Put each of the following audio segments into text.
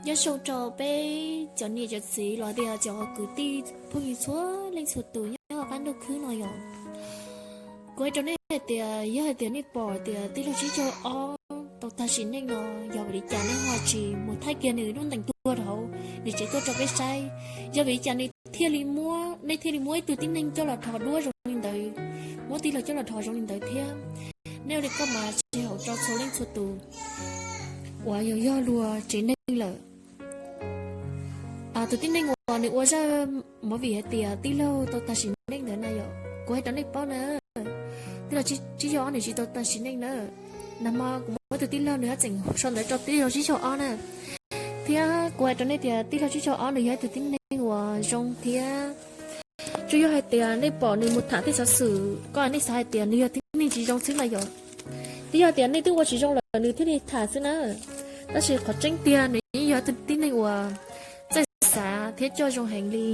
Nyob zoo rau peb cov niam cov txiv los tias cov kwv tij phooj ywg txhua leej txhua tus nyob qab ntuj khwb no yom. Kuv hais rau nej hais tias yog hais tias nej pom tias tij laug Tsib Caug Ob tau tag sim neej no, yog vim li cas nej ho tsis mus thaij kiag nws lub ntees tuag rau hauv nws tsev tuaj rau peb saib? Yog vim li cas nws thiaj li muab, nej thiaj li muab ib tug tib neeg coj los dhos duab zoo li ntawd, muab tij laug coj los dhos zoo li ntawd thiab? Nej ua li koj mas tsis haum rau txhua leej txhua tus uas yog, yog luag tsev neeg lawm. Tus tib neeg uas nws ua zaj movie hais tias tij laug tau tag sim neej ntawd na yom, kuv hais rau nej paub na, tij laug Tsib Caug Ob nws tsis tau tag sim neej na. Nag hmo kuv muab tus tij laug nws haj tseem sau ntawv rau tij laug Tsib Caug Ob na. Thiab kuv hais rau nej tias tij laug Tsib Caug Ob nws yog ib tug tib neeg uas zoo thiab. Tsuas yog hais tias nej pom nws mus tham tej xov xwm, koj nej xav hais tias nws yog tib neeg tsis zoo xwb na yom. Twb yog tias nej twb ua tsis zoo lawm nws thiaj li tham xwb na. Tab sis qhov tseeb tiag nws yeej yog tus tib neeg uas txawj xav thiab coj zoo heev li.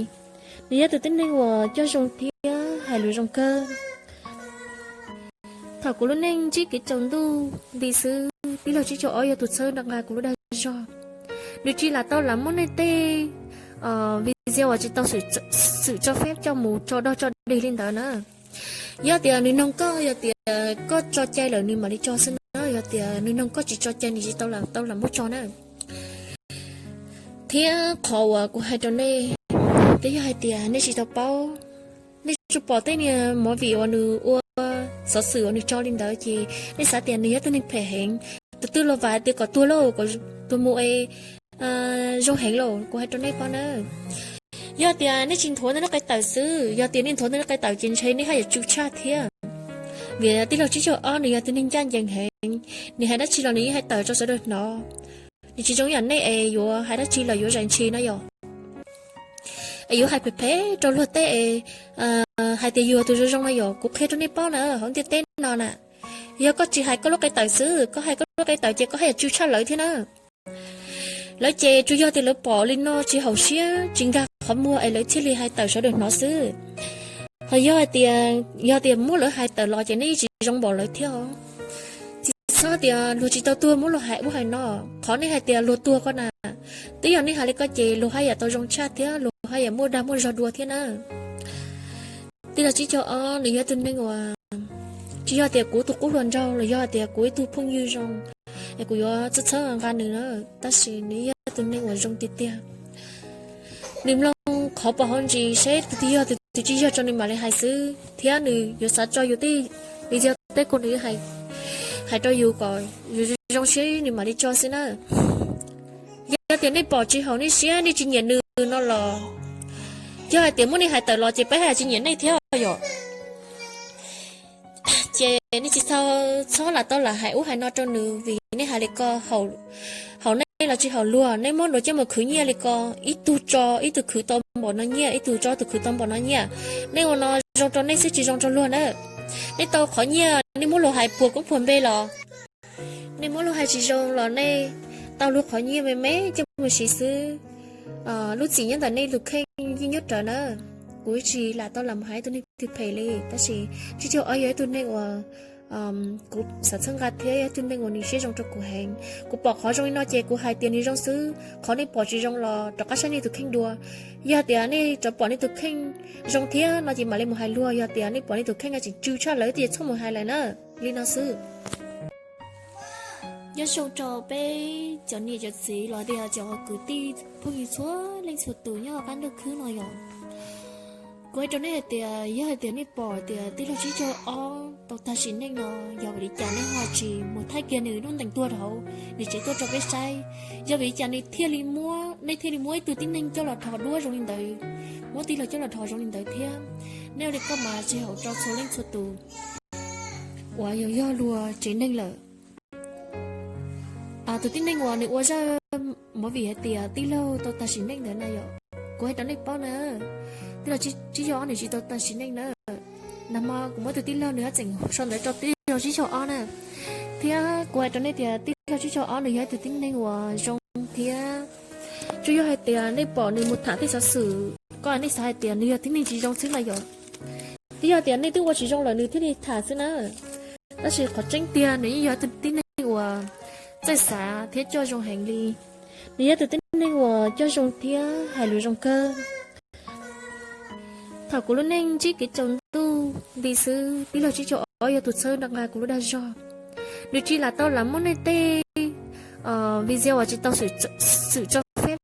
Nws yog tus tib neeg uas coj zoo thiab hais lus zoo kawg. Thaum kuv lub neej ntsib kev tsaus ntuj li xwb, tij laug Tsib Caug Ob yog tus txhawb nqa kuv lub dag zog. Nws tsis lam tau lam muab nej tej video uas tsis tau xwm tso pheb coj mus tso dog tso dig li ntawd na. Yog tias nws noog koj, yog tias koj tso cai lawm nws mam li tso xwb na, yog tias nws noog koj tsis tso cai nws tsis tau lam, tau lam muab tso na. Thiab qhov uas kuv hais rau nej, twb yog hais tias nej tsis tau paub, nej tsuas pom tej niag movie uas nws ua, xov xwm uas nws tso li ntawd ces nej xav tias nws yog tus neeg phem heev, tus twg los vam tias kom tuag lauj, kom tuag mus es zoo heev lauj, kuv hais rau nej paub na. Yog tias nej tsis nthuav nej lub qe tawm xwb, yog tias nej nthuav nej lub qe tawm ces ntshe nej haj yam tsw tshaj thiab. Vim tij laug Tsib Caug Ob nws yog tus neeg ncaj ncees heev, nws hais dab tsi los nws yeej hais tawm rau sawv daws hnov. Nws tsis zoo ib yam nej es yuav hais dab tsi los yuav zais ntshis na yom, es yuav hais phem phem rau luag tej es hais tias yus yog tus zoo zoo na yom. Kuv qhia rau nej paub na, hauv ntiaj teb no na, yog koj tsis hais koj lub qe tawm xwb, koj hais koj lub qe tawm ces koj haj yam tsw tshaj lawv thiab na. Lawv ces tsuas yog tias lawv pom li no tsis haum siab tsis nkag qhov muag es lawv thiaj li hais tawm sawv daws hnov xwb. Ho yog hais tias, yog tias muab lawv hais tawm los ces nej tsis zoo npaum lawv thiab os. Tsis txhob tias luag tsis tau tuag muab luag hais ub hais no. Qhov nej hais tias luag tuag ko na, twb yog nej hais li ko ces luag haj yam tau zoo tshaj thiab luag haj yam muaj dag muaj zog dua thiab na. Tij laug Tsib Caug Ob nws yog tus neeg uas, tsis yog tias kuv tus qub hluas nraug los yog tias kuv ib tug phooj ywg zoo es kuv yuav txhawb txhawb nqa nws na, tab sis nws yog tus neeg uas zoo tiag tiag. Nws mloog qhov pom hauv ntsis seb tus twg yog tus twg tsis yog rau nws mam li hais xwb, thiab nws yuav xav tso yus tej video tej ko nws hais rau yus kom yus zoo siab nws mam li tso xwb na. Yog tias nej pom tsis haum nej siab nej tsis nyiam nws no los, yog hais tias muab nej hais tawm los ces peb haj tsis nyiam nej thiab yom. Ces nej tsis txhob, txhob lam tau lam hais ub hais no rau nws vim nej hais li ko haum nej los tsis haum luag. Nej muab luag coj mus khwv nyiaj li ko, ib tug tso ib tug khwv tau npaum no nyiaj, ib tug tso ib tug khwv tau npaum no nyiaj. Nej ua no zoo rau nej xwb tsis zoo rau luag na. Nej tau qhov nyiaj nej muab luag hais puag koob puag npe los, nej muab luag hais tsis zoo los nej tau luag qhov nyiaj me me coj mus siv xwb. Lub txim nyob ntawm nej tus kheej yeej nyob rawv na. Kuv tsis lam tau lam hais ib tug neeg twg phem li, tab sis Tsib Caug Ob yog ib tug neeg uas kuv xav txhawb nqa thiab yog ib tug neeg uas nws siab zoo rau kuv heev. Kuv pom qhov zoo li no ces kuv hais tias nws zoo xwb, qhov nej pom tsis zoo los rov qab saib nej tus kheej dua. Yog tias nej rov pom nej tus kheej zoo thiab no ces mam li mus hais luag, yog tias nej pom nej tus kheej tseem tsw tshaj lawv ces txhob mus hais lawm na. Li no xwb. Nyob zoo rau peb cov niam cov txiv los tias cov kwv tij phooj ywg txhua leej txhua tus nyob qab ntuj khwb no yom. Kuv hais rau nej hais tias yog hais tias nej pom tias tij laug Tsib Caug Ob tau tag sim neej no, yog vim li cas nej ho tsis mus thaij kiag nws lub ntees tuag rau hauv nws tsev tuaj rau peb saib? Yog vim li cas nws thiaj li muab, nej thiaj li muab ib tug tib neeg coj los dhos duab zoo li ntawd, muab tij laug coj los dhos zoo li ntawd thiab? Nej ua li koj mas tsis haum rau txhua leej txhua tus uas yog, yog luag tsev neeg lawm. Tus tib neeg uas nws ua zaj movie hais tias tij laug tau tag sim neej ntawd na yom, kuv hais rau nej paub na, tij laug Tsib Caug Ob nws tsis tau tag sim neej na. Nag hmo kuv muab tus tij laug nws haj tseem sau ntawv rau tij laug Tsib Caug Ob na. Thiab kuv hais rau nej tias tij laug Tsib Caug Ob nws yog ib tug tib neeg uas zoo thiab. Tsuas yog hais tias nej pom nws mus tham tej xov xwm, koj nej xav hais tias nws yog tib neeg tsis zoo xwb na yom. Twb yog tias nej twb ua tsis zoo lawm nws thiaj li tham xwb na. Tab sis qhov tseeb tiag nws yeej yog tus tib neeg uas txawj xav thiab coj zoo heev li. Nws yog tus tib neej uas coj zoo thiab hais lus zoo kawg. Thaum kuv lub neej ntsib kev tsaus ntuj li xwb, tij laug tsib caug ob yog tus txhawb nqa kuv lub dag zog. Nws tsis lam tau lam muab nej tej video uas tsis tau xwm tso